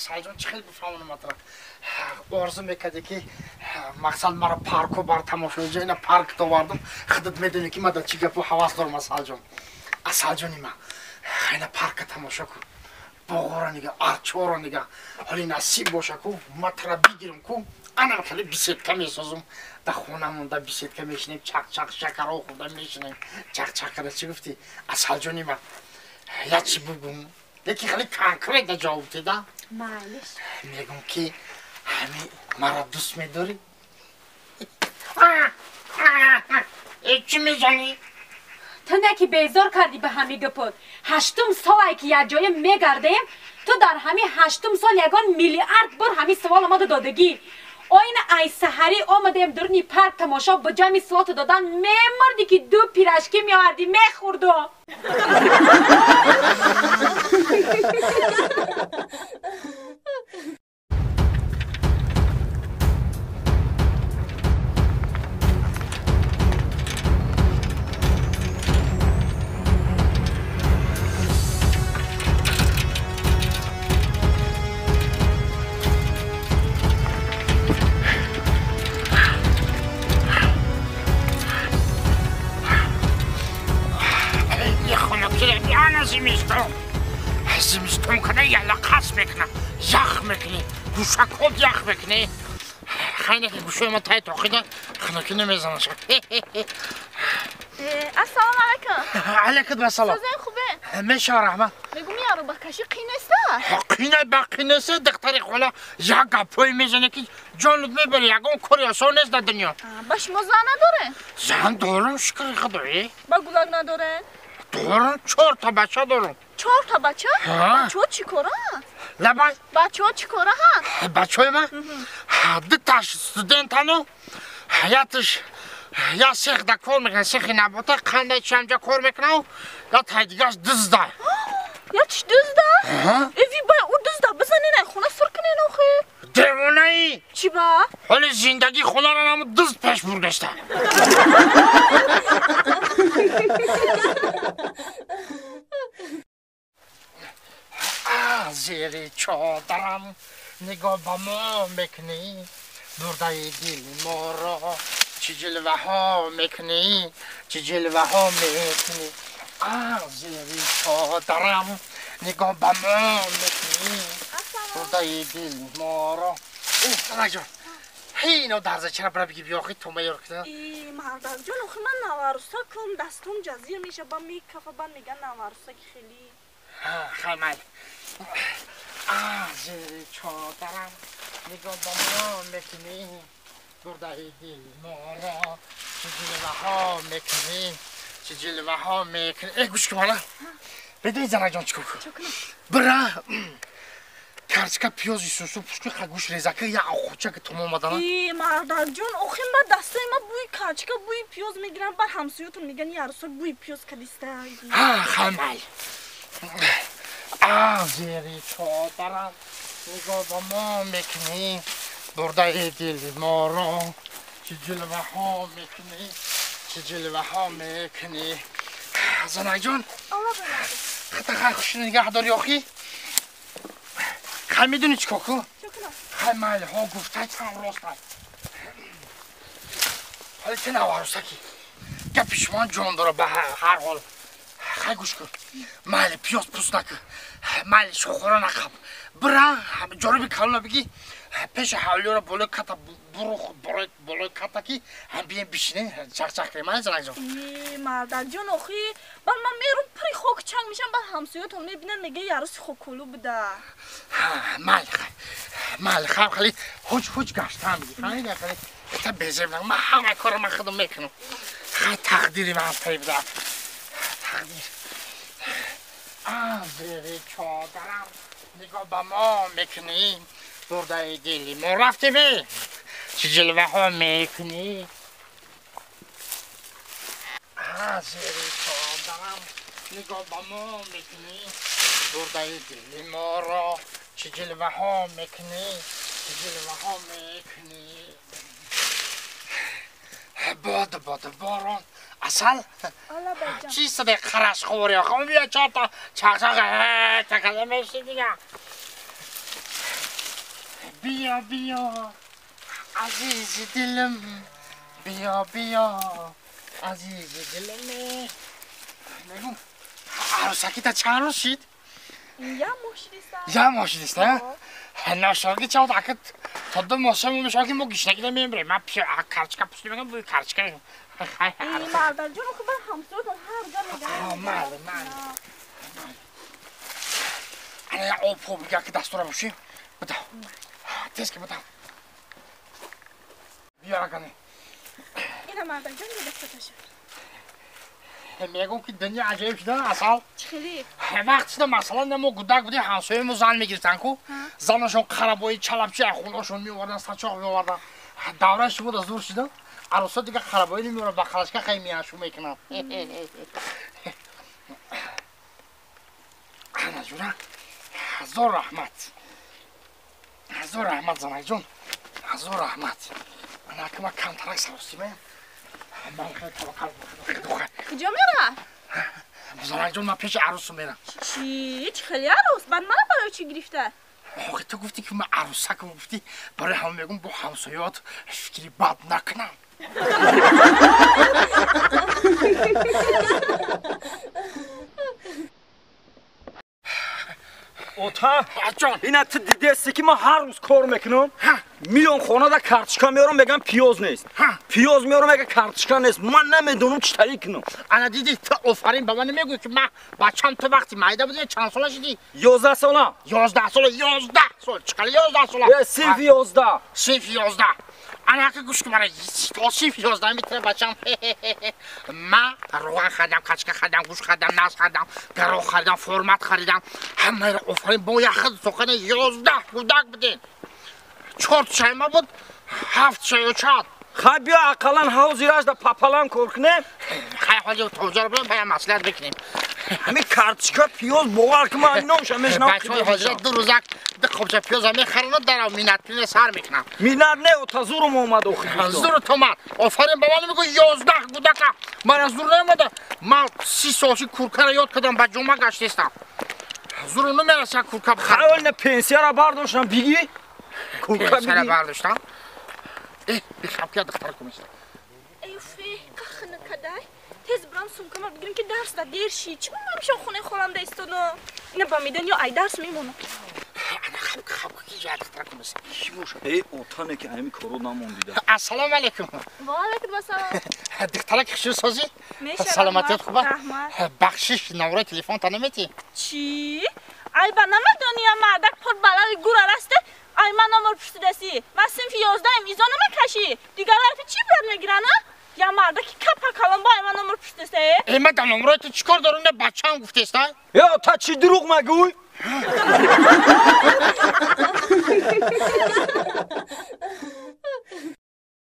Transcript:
Асалҷон, чӣ хел бифаҳмонам атра? Орзу мекарде ки мақсад маро парко бар тамошоҷа ина парк довардам. Худат медонӣ ки ман дар чӣ гапу ҳавас дорам, Асалҷон. Асалҷони ман, ина парка тамошо кун. Боғора нига, арчоро нига. Ҳоли насиб боша ку, ман тара бигирам ку. Анам хеле беседка месозум. Дар хонамон дар беседка мешинем, чақ-чақ шакаро хӯрда мешинем. Чақ-чақ карда чӣ гуфтӣ? Асалҷони ман, як чӣ бугум? Лекин хеле конкретно ҷавоб деда. Майлиш. Мегум ки ҳами маро дӯст медорӣ? Чӣ мезанӣ? Ту не ки безор кардӣ ба ҳами гапот. 8 солае ки якҷоя мегардем, ту дар ҳами 8 сол ягон миллиард бор ҳами суол омада додагӣ. Оина ай саҳарӣ омадем дуруни парк тамошо ба ҷои суолту додан мемурдӣ ки ду пирашки меовардӣ мехӯрду. Зимистон кана яла қас мекуна, ях мекунӣ, гӯшакҳот ях мекунӣ. Хайне ки гӯшои ма тай тоқида хунукӣ намезанаша. Ассалому алайкум. Алайкум ассалом. Созен хубе? Мешава, раҳмат. Мегум яро ба каши қинеста? Қина ба қинеста, духтари хола як гапҳое мезане ки ҷонат мебари, ягон кори осон нест дар дунё. Ба шумо зан надоре? Зан дорам, шукри худоӣ. Ба гулак надоре? Дорам, 4 та бача дорам. 4 та бача? Бачаҳо чӣ кора? Лабай? Бачаҳо чӣ кора ҳа? Бачаҳои ман? 2 таш студентану, якаш я сехда кор мекунад, сехи набота, қандай чамҷа кор мекунад, я тай дигаш дузда. Я чӣ дузда? Эви бай ӯ дузда бизанен ай хона сур кунен охи. Девонаӣ? Чӣ ба? Ҳоли зиндагии хонаро наму дузд пеш бурдашта. Зери чодарам нигоҳ ба мо мекунӣ, бурдаи дили моро чӣ ҷилваҳо мекунӣ, чӣ ҷилваҳо мекунӣ. Зери чодарам нигоҳ ба мо мекунӣ, бурдаи дили моро. Анаҷон, ҳей ино дарзачара бира биги биёхи то маёр кунам. Мардакҷон, охи ман наваруса кум, дастум ҷазир меша, ба мекафа, ба меган наварусаки хеле. Хай майли. Зери чодарам нигоҳ ба мо мекунӣ, бурдаи дили моро чӣ ҷилваҳо мекунӣ, чӣ ҷилваҳо мекунӣ. Э, гӯш кун мана. Бедои занаҷон чӣ кор кун? Бира карчка пиёзи сусу пушки гӯш резака я охуча ки том омадана. Э, мардакҷон, охи ма дастаи ма бӯи карчка, бӯи пиёз мегирам, бар ҳамсоётон меган ярусо бӯи пиёз кадиста. Хай майли. Зери чодарам нигоҳ ба мо мекунӣ, бурдаи дили моро чӣ ҷилваҳо мекунӣ, чӣ ҷилваҳо мекунӣ. Занакҷон, хата хай хуши нигаҳ дорӣ охи? Хай медонӣ чӣ кор кун? Хай майли, ҳо гуфтай там ростай. Ҳоли те наварусаки гапи шумо ҷон дора ба ҳар ҳол. Хай гӯш кун, майли пиёз пӯст накун, майли шохора нақаб, бира ҷориби калона бигӣ пеши ҳавлиёро болои ката бурух, болои ката ки ҳам бием бишинем, чақ-чақ кунем. Майли занакҷон? Мардакҷон, охи баъд ман мерум пури хок чанг мешам, баъд ҳамсоётон мебинанд, мега яруси хоколу буда. Майли хай, майли хай, хеле ҳуҷ ҳуҷ гаштам бигӣ, фаҳмидӣ? Хеле та безеб нак, ман ҳамаи корро ман худам мекунам. Хай тақдири ман тай буда. Тақдир. Зери чодарам нигоҳ ба мо мекунӣ, бурдаи дили мо рафтем, чӣ ҷилваҳо мекунӣ. Зери чодарам нигоҳ ба мо мекунӣ, бурдаи дили моро чӣ ҷилваҳо мекунӣ, чӣ ҷилваҳо мекунӣ. Бод бод борон. Асал? Чӣ садаи қараш хӯрӣ? Охо биё 4 та чақ-чақ такала меши дига. Биё, биё, азизи дилам, биё, биё, азизи дилам. Мегум, арӯсакита чанд рӯз шид? Я моҳ шидиста. Я моҳ шидиста? Ношоги чавд акат то ду моҳ се моҳ мешавад ки мо гишнагида мемирем. Ман карчка пусти мегам, бӯи карчка. Мардаҷон, охи бар ҳамсоятон ҳар ҷо мегӯянд. Майли, майли. Ана я об хоб бигар ки дастура бошӣ. Бидав. Тез ки бидав. Биёр акани. Ина мардаҷон дастаташа. Мегӯм ки дунё аҷоиб шуда асал. Чӣ хеле? Вақт шуда масалан мо гудак будем, ҳамсояи мо зан мегирифтанд ку. Занашон қарабои чалабчи хунашон меовардан, сачоқ меовардан. Давраи шумо да зур шуда. Арӯсо дига қарабои намеоварад, ба қалашка хай меяшу мекунанд. Ана ҷура, ҳазор раҳмат. Ҳазор раҳмат занакҷон. Ҳазор раҳмат. Ана ки ман камтарак саросимаям. Ман хеле таваккал. Куҷо мера? Занакҷон, ман пеши арӯсу мерам. Чӣ? Чӣ хеле арӯс? Баъд мана барои чӣ гирифта? Охи ту гуфтӣ ки ман арӯсакам гуфтӣ, барои ҳама мегӯм бо ҳамсоёт фикри бад накунам. Ота, ина ту дидести ки ман ҳар рӯз кор мекунам, миём хонада карточка меорам, мегам пиёз нест. Пиёз меорам, мега карточка нест. Ман намедонам чӣ тариқ кунам. Ана дидӣ, ту офарин ба ман намегӯӣ ки ман бачам ту вақти майда будӣ, чанд сола шудӣ? 11 сола. 11 сола, 11 сол. Чӣ қадар 11 сола? Синфи 11. Синфи 11. Ана ки гӯш кун мара, то синфи 11 метавонӣ бачам. Ман равған харидам, качка харидам, гӯшт харидам, нас харидам, гароҳ харидам, формат харидам. Ҳамаро офарин бо як худ сухани 11 кӯдак будем. 4 шайма буд, 7 шай чат. Хай биё ақаллан ҳозираш да папалам кор кунем. Хай ҳозир тозар будем, бая маслиҳат бикунем. Ҳамин карточка пиёз бовар кун ман номша мешнавам. Бачаҳои ҳозира ду рӯзак ду қобча пиёза мехаранд, дарав минаткунӣ сар мекунам. Минат не, ота зурум омад охи. Зурут омад. Офарин ба ман мегӯ 11 кӯдака. Ман зур наомада. Ман 30 солши куркаро ёд кардам, ба ҷума гаштестам. Зуру намераса курка бихарам. Хай оли пенсияро бардоштам, бигӣ. Курка пенсияро бардоштам. Бихаб ки духтара кумиста. Эй уфе, қахна кадай. Тез брам сумкама бигирам ки дарс да дер ши. Чӣ ман мешам хонаи холанда истодам? Ина ба медан ё ай дарс мемонам. Ана хаб хаб ки ҷа духтара кумиста. Чӣ боша? Эй отане ки ҳамин коро намондида. Ассалому алайкум. Ва алайкум ассалом. Духтара ки хушрӯ созӣ? Саломатият хуба? Бахшиш навраи телефонта наметӣ? Чӣ? Ай ба намедонӣ мардак пор балави гура расте. Ай ман номер пурсидаси. Ман синфи 11-ам, изо намекашӣ. Дигар ҳарфи чӣ брат мегиранд, а? Я мардаки капа калон бо ай ман номер пурсидасе. Э, ман дар номрои ту чӣ кор дорам? На бачаам гуфтеста? Ё, та чӣ дурӯғ мегӯй?